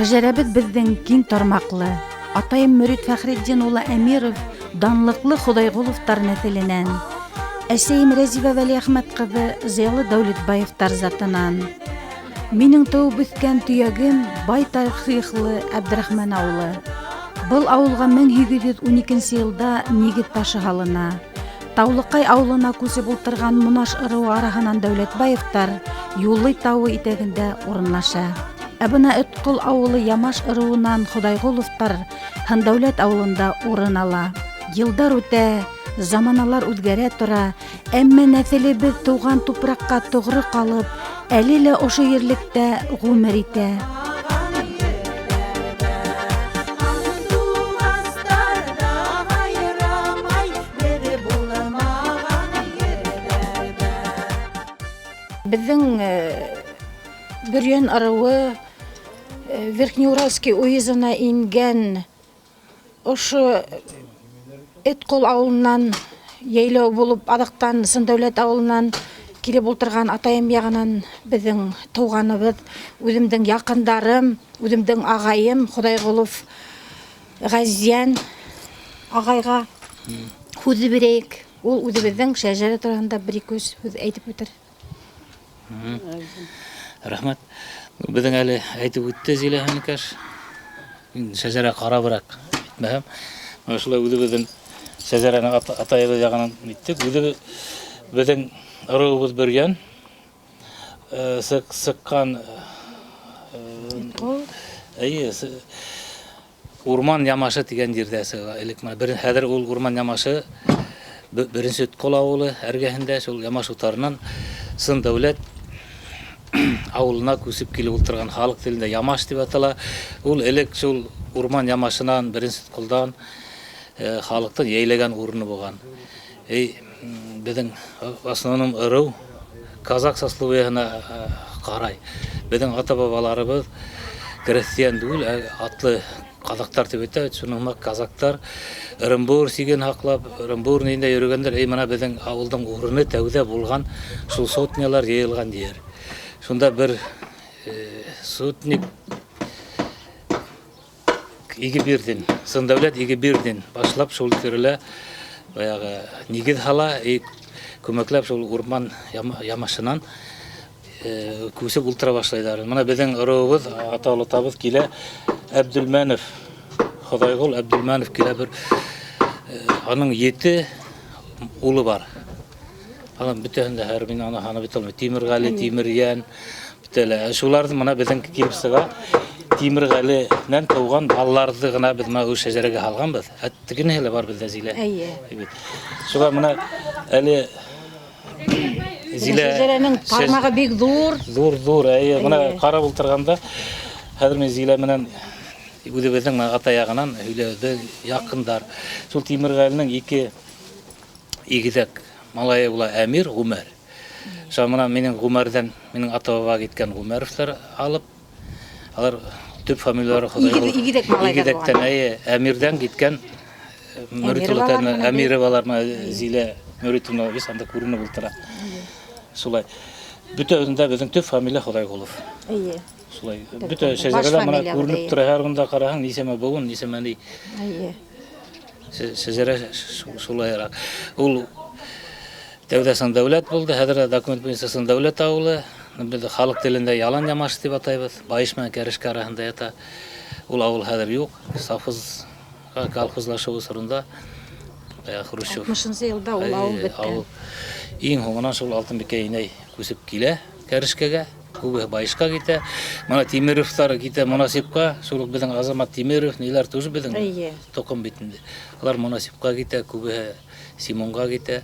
Шәжәрәбеҙ беҙҙең киң тармаҡлы. Атайым Мөрит Фәхретдин улы Әмиров данлыҡлы Хоҙайғоловтар нәҫеленән. Әсәйем Рәзивә Вәлиәхмәт ҡыҙы зыялы Дәүлетбаевтар затынан. Минең тыуып үҫкән төйәгем бай тарихлы Әбдрахман ауылы. Был ауылға 1812 йылда нигеҙ ташы һалына. Таулыҡай ауылына күсеп ултырған Монаш ырыуы араһынан Дәүләтбаевтар Юлый тауы итәгендә урынлаша. Ә бына Өтҡол ауылы Ямаш ырыуынан Хоҙайғоловтар Һындәүләт ауылында урын ала. Йылдар үтә, заманалар үҙгәрә тора, әммә нәҫелебеҙ тыуған тупраҡҡа тоғро ҡалып, әле лә ошо ерлектә ғүмер итә. Беҙҙең Бөрйән ырыуы Верхнеуральский уезына ингән ошо Этҡол ауылынан йәйләү булып, аҙаҡтан Сындәүләт ауылынан килеп ултырған атайым яғынан беҙҙең тыуғаныбыҙ, үҙемдең яҡындарым, үҙемдең ағайым Хоҙайғолов Ғәззән ағайға һүҙҙе бирәйек. Ул үҙебеҙҙең шәжәрә тураһында бер-ике һүҙ әйтеп үтер. Рәхмәт. Беҙҙең әле әйтеп үтте Зилә Хәникәш. Шәжәрә ҡарабыраҡ әйтмәһәм. Менә шулай үҙебеҙҙең шәжәрәне атайыбыҙ яғынан иттек. Үҙебеҙ беҙҙең ырыуыбыҙ Бөрйән. Сыҡҡан Әйе, Урман Ямашы тигән җирдә сыға элек менә бер хәзер ул Урман Ямашы беренче Өткол авылы эргәһендә шул Ямаш утарынан Сын Дәүләт авылына күсеп килеп ултырган халык телендә Ямаш дип атала. Ул элек шул Урман Ямашынан беренче Өтколдан халыктың йәйләгән урыны булган. Эй, беҙҙең в основном ырыу казак сословиеһына ҡарай. Беҙҙең ата-бабаларыбыҙ крестьян түгел, ә атлы казактар тип әйтә, шуның һымаҡ казактар Ырымбур сиген һаҡлап, Ырымбур ниндә йөрөгәндәр. Эй, мына беҙҙең ауылдың урыны тәүҙә булған шул сотнялар йыйылған ер. Шунда бер сотник Игебирдин, Сындәүләт Игебирдин башлап шул тирәлә баягы нигеҙ һала, и күмәкләп шул урман ямашынан күсеп ултыра башлайҙар. Мына беҙҙең ырыуыбыҙ, ата-олатабыҙ килә Әбделмәнов, Хоҙайғол Әбделмәнов килә бер аның ете улы бар. Аның бөтәһен дә һәр мин аны һанап бөтә алмыйм. Тимерғәле, Тимерйән, бөтәлә. Шуларҙы мына беҙҙең килеп сыға. Тимерғәленән тыуған балаларҙы ғына беҙ мына үҙ шәжәрәгә һалғанбыҙ. Ә тегенеһе лә бар беҙҙә Зилә. Әйе. Шуға мына әле Зилә шәжәрәнең тармағы бик ҙур. Ҙур, ҙур, әйе. Мына ҡарап ултырғанда хәҙер мин Зилә менән үҙебеҙҙең ата яғынан һөйләүҙе яҡындар. Шул Тимерғәленең ике игеҙәк малайы була Әмир, Ғүмәр. Шул мына минең Ғүмәрҙән, минең ата-баба киткән Ғүмәровтар алып, алар төп фамилиялары Хоҙайғол. Игеҙәк малайҙар Игеҙәктән, әйе, Әмирҙән киткән Мөритовлар, Әмировалар, Зилә Мөритовна бит анда күренеп ултыра. Шулай. Бөтәбеҙҙең дә беҙҙең төп фамилия Хоҙайғолов. Әйе. Шулай. Бөтә шәжәрәлә мына күренеп тора, һәр унда ҡараһаң, нисәмә быуын, нисәмә ни. Әйе. Шәжәрә шулайыраҡ. Ул тәүҙә Сындәүләт булды, хәҙер документ буйынса Сындәүләт ауылы. Беҙ халыҡ телендә Ялан Ямаш тип атайбыҙ. Байыш менән Кәрешкә араһында ята. Ул ауыл хәҙер юҡ. Совхозға колхозлашыу осоронда Хрущев. 60 йылда ул ауыл бөткән. Иң һуңынан шул Алтынбикә инәй күсеп килә Кәрешкәгә. Күбеһе Байышҡа китә. Мына Тимировтар китә Монасипҡа. Шул уҡ беҙҙең Азамат Тимиров, ниләр тоже беҙҙең тоҡом бит инде. Алар Монасипҡа китә, күбеһе Симонға китә.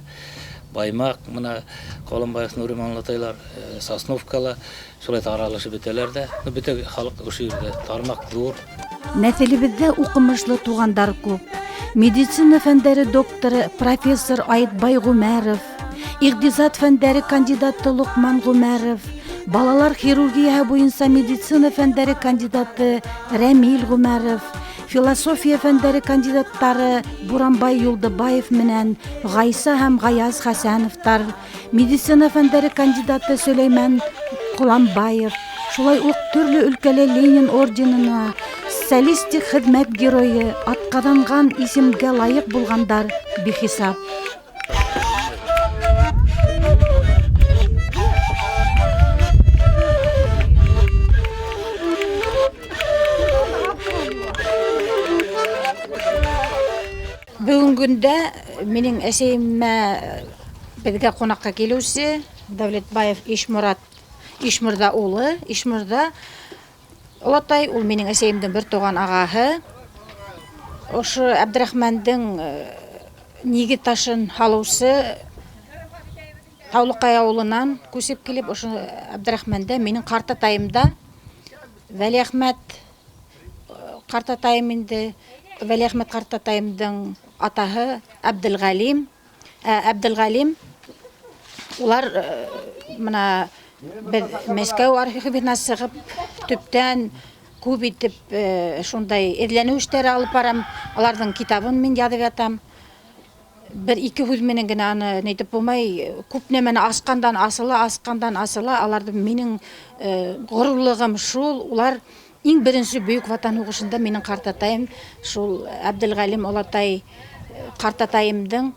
Баймаҡ, мына Ҡолонбаев Нуриман олатайлар Сосновкала шулай таралышып бөтәләр дә. Ну, бөтә халыҡ ошо ерҙә. Тармаҡ ҙур. Нәҫелебеҙҙә уҡымышлы туғандар күп. Медицина фәндәре докторы, профессор Айтбай Ғүмәров, Иҡтисад фәндәре кандидаты Лоҡман Ғүмәров, балалар хирургияһы буйынса медицина фәндәре кандидаты Рәмил Ғүмәров, философия фәндәре кандидаттары Буранбай Юлдыбаев менән Ғайса һәм Ғаяз Хәсәновтар, медицина фәндәре кандидаты Сөләймән Ҡоламбаев, Шулай уҡ төрлө өлкәлә Ленин орденына, социалистик хеҙмәт геройы, атҡаҙанған исемгә лайыҡ булғандар бихисап. Бөгөнгө көндә минең әсәйемә беҙгә ҡунаҡҡа килеүсе Дәүләтбаев Ишморат Ишмырҙа улы, Ишмырҙа олатай, ул минең әсәйемдең бер туған ағаһы. Ошо Әбдрәхмәндең нигеҙ ташын һалыусы Таулыҡай ауылынан күсеп килеп, ошо Әбдрәхмәндә минең ҡартатайым да Вәлиәхмәт ҡартатайым инде, Вәлиәхмәт ҡартатайымдың атаһы Әбделғәлим, Әбделғәлим, улар мына беҙ Мәскәү архивына сығып, төптән күп итеп шундай эҙләнеү эштәре алып барам. Уларҙың китабын мин яҙып ятам. Бер-ике һүҙ менән генә аны нитеп булмай, күп нәмәне асҡандан асыла, асҡандан асыла. Аларҙы минең ғорурлығым шул, улар иң беренсе Бөйөк Ватан һуғышында минең ҡартатайым, шул Әбделғәлим олатай ҡартатайымдың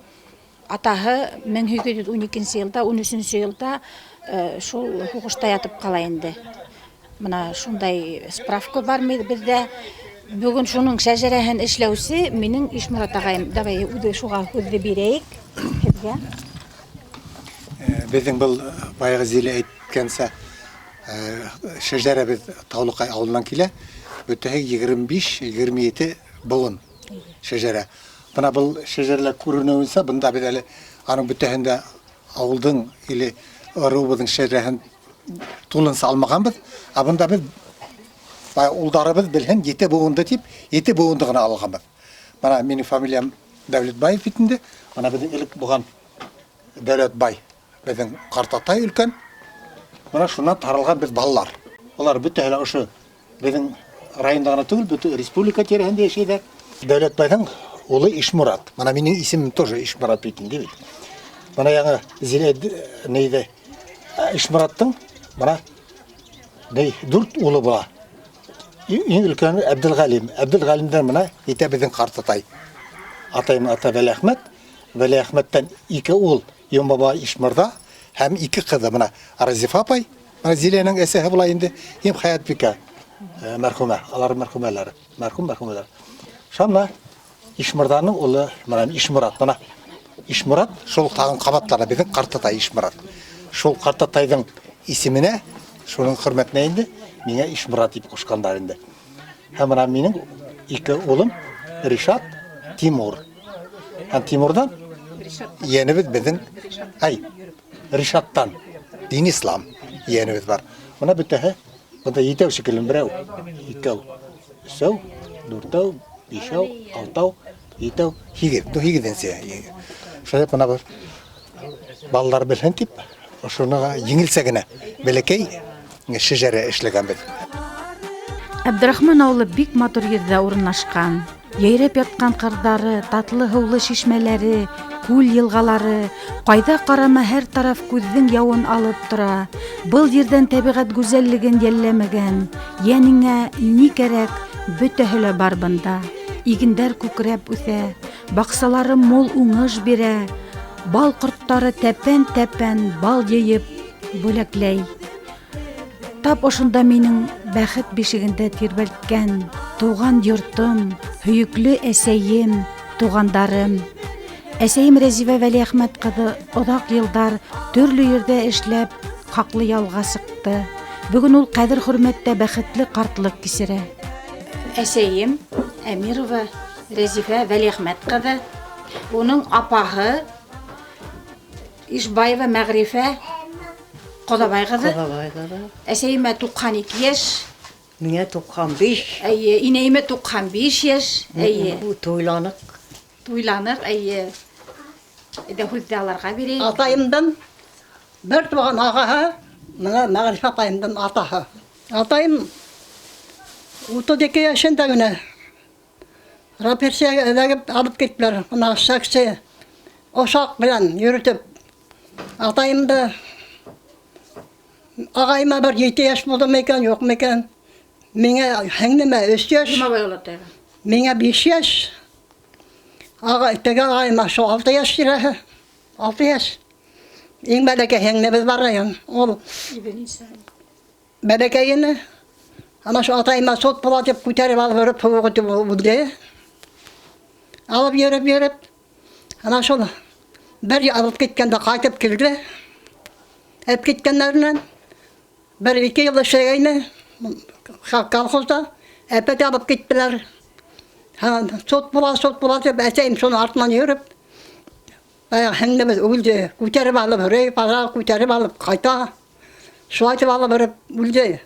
атаһы 1812 йылда, 13 йылда шул һуғышта ятып ҡала инде. Мына шундай справка бар беҙҙә. Бөгөн шуның шәжәрәһен эшләүсе минең Ишморат ағайым. Давай үҙе шуға һүҙҙе бирәйек һеҙгә. Беҙҙең был баяғы Зилә әйткәнсә, шәжәрәбеҙ Таулыҡай ауылынан килә. Бөтәһе 25, 27 быуын шәжәрә. Бына был шәжәрәләр күренеүенсә, бында беҙ әле аның бөтәһендә ауылдың или ырыуыбыҙҙың шәжәрәһен тулынса алмағанбыҙ. Ә бында беҙ улдарыбыҙ белһен 7 быуынды тип, 7 быуынды ғына алғанбыҙ. Бына минең фамилиям Дәүләтбаев бит инде. Бына беҙҙең элек булған Дәүләтбай, беҙҙең ҡартатай өлкән. Бына шунан таралған беҙ балалар. Улар бөтәһе лә ошо беҙҙең районда ғына түгел, бөтә республика тирәһендә йәшәйҙәр. Дәүләтбайҙың улы Ишморат. Бына минең исемем тоже Ишморат бит инде бит. Бына яңы Зилә нейҙе Ишмораттың бына ней 4 улы була. Иң өлкәне Әбделғәлим. Әбделғәлимдән бына етә беҙҙең ҡартатай. Атайым ата Вәлиәхмәт. Вәлиәхмәттән 2 ул Йомбаба Ишмырҙа һәм 2 ҡыҙы бына Разифа апай, бына Зиләнең әсәһе була инде, һәм Хаятбикә, мәрхүмә, алар мәрхүмәләре, мәрхүм мәрхүмәләр. Шунда Ишмырҙаның улы бына Ишморат, бына Ишморат шул тағын ҡабатлана беҙҙең ҡартатай Ишморат. Шул ҡартатайҙың исеменә, шуның хөрмәтенә инде миңә Ишморат тип ҡушҡандар инде. Һәм бына минең 2 улым Ришат, Тимур. Һәм Тимурҙан йәнебеҙ беҙҙең, ай, Ришаттан Динислам йәнебеҙ бар. Бына бөтәһе бында етәү шикелле, берәү, икәү, өсәү, дүртәү, бишәү, алтау, етәү, һигеҙ. Ну, һигеҙенсе. Шулай бына был балалар белһен тип, ошоноға еңелсә генә бәләкәй шәжәрә эшләгәнбеҙ. Әбдрахман ауылы бик матур ерҙә урынлашҡан. Йәйрәп ятҡан ҡырҙары, татлы һыулы шишмәләре, күл йылғалары, ҡайҙа ҡарама һәр тараф күҙҙең яуын алып тора. Был ерҙән тәбиғәт гүзәллеген йәлләмәгән. Йәнеңә ни кәрәк, бөтәһе лә бар бында. Игендәр күкрәп үҫә, баҡсалары мул уңыш бирә, бал ҡорттары тәпән-тәпән бал йыйып бүләкләй. Тап ошонда минең бәхет бишегендә тирбәлткән тыуған йортом, һөйөклө әсәйем, туғандарым. Әсәйем Рәзивә Вәлиәхмәт ҡыҙы оҙаҡ йылдар төрлө ерҙә эшләп, хаҡлы ялға сыҡты. Бөгөн ул ҡәҙер-хөрмәттә бәхетле ҡартлыҡ кисерә. Әсәйем Әмирова Рәзифә Вәлиәхмәт ҡыҙы, уның апаһы Ишбаева Мәғрифә Ҡоҙабай ҡыҙы. Ҡоҙабай ҡыҙы. Әсәйемә 92 йәш. Миңә 95. Әйе, инәйемә 95 йәш. Әйе. Туйланыҡ. Туйланыҡ, әйе. Әйҙә һүҙҙе аларға бирәйек. Атайымдан бер туған ағаһы, мына Мәғрифә апайымдың атаһы. Атайым 32 йәшендә генә репрессияға эләгеп алып киттеләр. Бына сәксе ошаҡ белән йөрөтөп. Атайымды Ағайыма бер 7 йәш булдымы икән, юҡмы икән. Миңә һеңлемә 3 йәш. Йомабай олатайға. Миңә 5 йәш. Ағай, теге ағайыма шул 6 йәш тирәһе. 6 йәш. Иң бәләкәй һеңлебеҙ бар ине. Ул бәләкәй ине. Ана шул атайыма суд була тип күтәреп алып йөрөп һыуыҡ итеп үлде. Алып йөрөп йөрөп. Ана шул бер алып киткәндә ҡайтып килде. Алып киткәндәренән бер ике йыл эшләгәйне колхозда. Әпәт алып киттеләр. Суд була, суд була тип әсәйем шуның артынан йөрөп. Баяғы һеңлебеҙ үлде. Күтәреп алып йөрөй, бара, күтәреп алып ҡайта. Шулай итеп алып йөрөп үлде.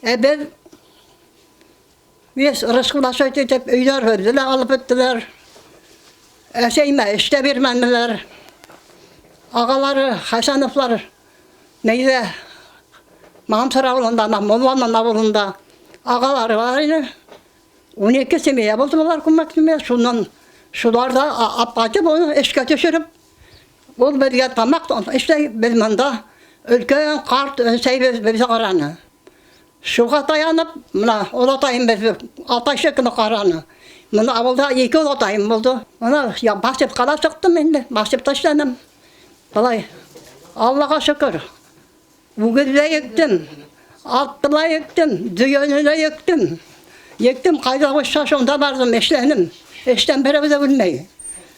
Ә беҙ весь раскулачить итеп өйҙәр һөрҙө лә алып бөттөләр. Әсәйемә эш тә бирмәнеләр. Ағалары Хәсәновлар нейҙә Мамсыр ауылында, ана Мулланың ауылында ағалары бар ине. 12 семья булды улар, күмәк семья. Шунан шулар ҙа алып ҡайтып, уны эшкә төшөрөп, ул беҙгә тамаҡ эшләй, беҙ бында өлкән ҡарт әсәйебеҙ беҙҙе ҡараны. Шуға таянып, мына олатайым беҙҙе атай шикелле ҡараны. Мына ауылда ике олатайым булды. Мына я басып ҡала сыҡтым инде, басып ташланым. Былай, Аллаға шөкөр. Үгеҙ ҙә ектем, атты ла ектем, дөйәне лә ектем. Ектем, ҡайҙа ҡушһа, шунда барҙым, эшләнем. Эштән берәү ҙә үлмәй.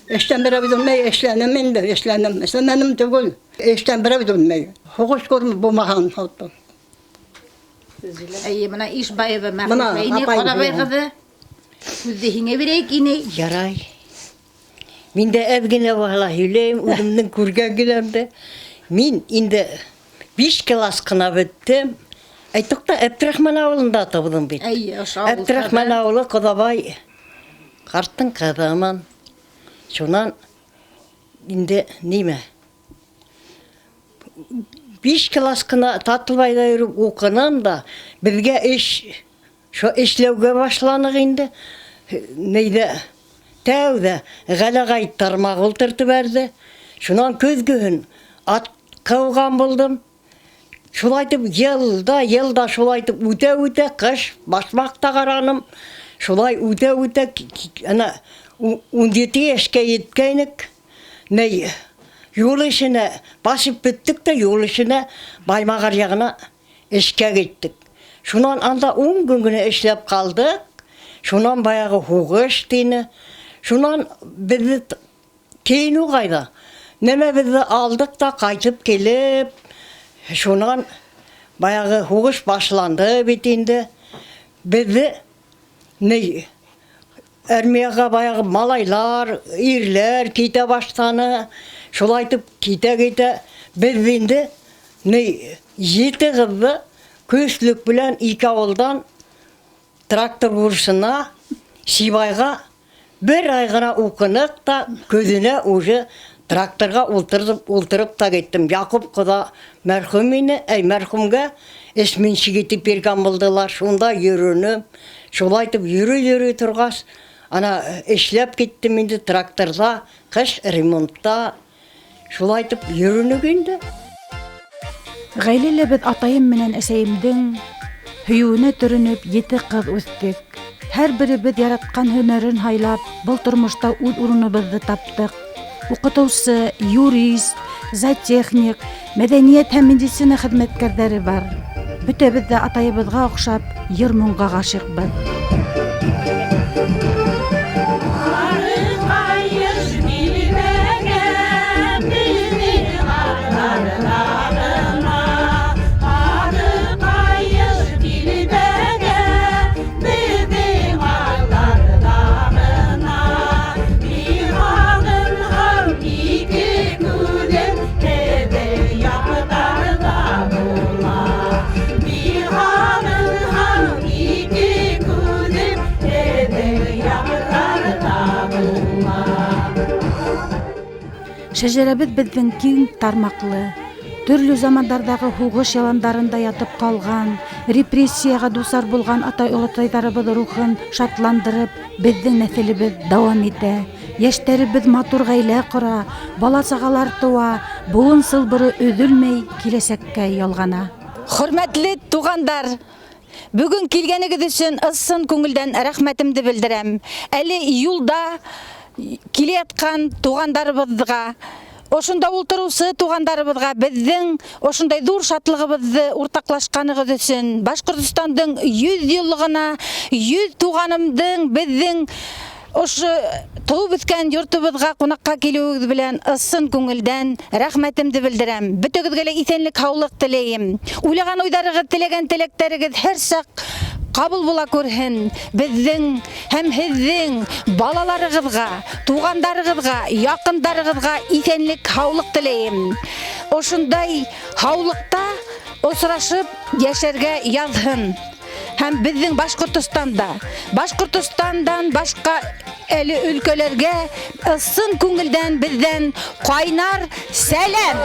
Эштән берәү ҙә үлмәй, эшләнем инде, эшләнем. Эшләмәнем түгел. Эштән берәү ҙә үлмәй. Һуғыш күрмәй булмаған. Әйе, мына Ишбаева Мына, Мәғрифә ине, апайым Ҡарабай булған. ҡыҙы. Һүҙҙе һиңә бирәйек, инәй. Ярай. Мин дә әҙ генә булһа ла һөйләйем, үҙемдең күргән генәмде. Мин инде 5 класс ҡына бөттөм. Әй, туҡта, Әбдрахман ауылында тыуҙым бит. Әйе, ошо ауыл. Әбдрахман ауылы Ҡоҙабай ҡарттың ҡыҙымын. Шунан инде нимә? 5 класс ҡына Татлыбайҙа йөрөп уҡыным да, беҙгә эш, шо эшләүгә башланыҡ инде. Нейҙә тәүҙә Ғәләғай тармаҡ ултыртып бәрҙе. Шунан көҙгөһөн ат ҡыуған булдым. Шулай итеп йылда, йылда шулай итеп үтә-үтә ҡыш башмаҡ та ҡараным. Шулай үтә-үтә ана 17 йәшкә еткәйнек. Ней юл эшенә басып бөттөк тә юл эшенә Баймағар яғына эшкә киттек. Шунан анда 10 көн генә эшләп ҡалдыҡ. Шунан баяғы һуғыш тине. Шунан беҙҙе кейенеү ҡайҙа? Нәмә беҙҙе алдыҡ та ҡайтып килеп, шунан баяғы һуғыш башланды бит инде. Беҙҙе ни армияға баяғы малайлар, ирләр китә башланы. Шулай итеп китә-китә беҙ инде ни ете ҡыҙҙы көслөк белән ике ауылдан трактор курсына Сибайға бер ай ғына уҡыныҡ та көҙөнә уже тракторға ултырып, ултырып та киттем. Яҡуп ҡоҙа мәрхүм ине, әй мәрхүмгә эсминщик итеп биргән булдылар. Шунда йөрөнөм. Шулай итеп йөрөй-йөрөй торғас, ана эшләп киттем инде тракторҙа, ҡыш ремонтта. Шулай итеп йөрөнөк инде. Ғаиләлә беҙ атайым менән әсәйемдең һөйөүенә төрөнөп ете ҡыҙ үҫтек. Һәр беребеҙ яратҡан һөнәрен һайлап, был тормошта үҙ урыныбыҙҙы таптыҡ. Уҡытыусы, юрист, зоотехник, мәҙәниәт һәм медицина хеҙмәткәрҙәре бар. Бөтәбеҙ ҙә атайыбыҙға оҡшап, йыр-моңға ғашиҡбыҙ. Шәжәрәбеҙ беҙҙең киң тармаҡлы, төрлө замандарҙағы һуғыш яландарында ятып ҡалған, репрессияға дусар булған атай-олатайҙарыбыҙ рухын шатландырып, беҙҙең нәҫелебеҙ дауам итә. Йәштәребеҙ матур ғаилә ҡора, бала-сағалар тыуа, быуын сылбыры өҙөлмәй, киләсәккә ялғана. Хөрмәтле туғандар, бөгөн килгәнегеҙ өсөн ысын күңелдән рәхмәтемде белдерәм. Әле юлда килә ятҡан туғандарыбыҙға, ошонда ултырыусы туғандарыбыҙға беҙҙең ошондай ҙур шатлығыбыҙҙы уртаҡлашҡанығыҙ өсөн, Башҡортостандың 100 йыллығына, 100 туғанымдың беҙҙең ошо тыуып үҫкән йортобоҙға ҡунаҡҡа килеүегеҙ белән ысын күңелдән рәхмәтемде белдерәм. Бөтөгөҙгә лә иҫәнлек, һаулыҡ теләйем. Уйлаған уйҙарығыҙ, теләгән теләктәрегеҙ һәр саҡ ҡабул була күрһен. Беҙҙең һәм һеҙҙең балаларығыҙға, туғандарығыҙға, яҡындарығыҙға иҫәнлек, һаулыҡ теләйем. Ошондай һаулыҡта осрашып йәшәргә яҙһын. Һәм беҙҙең Башҡортостанда, Башҡортостандан башҡа әле өлкәләргә ысын күңелдән беҙҙән ҡайнар сәләм.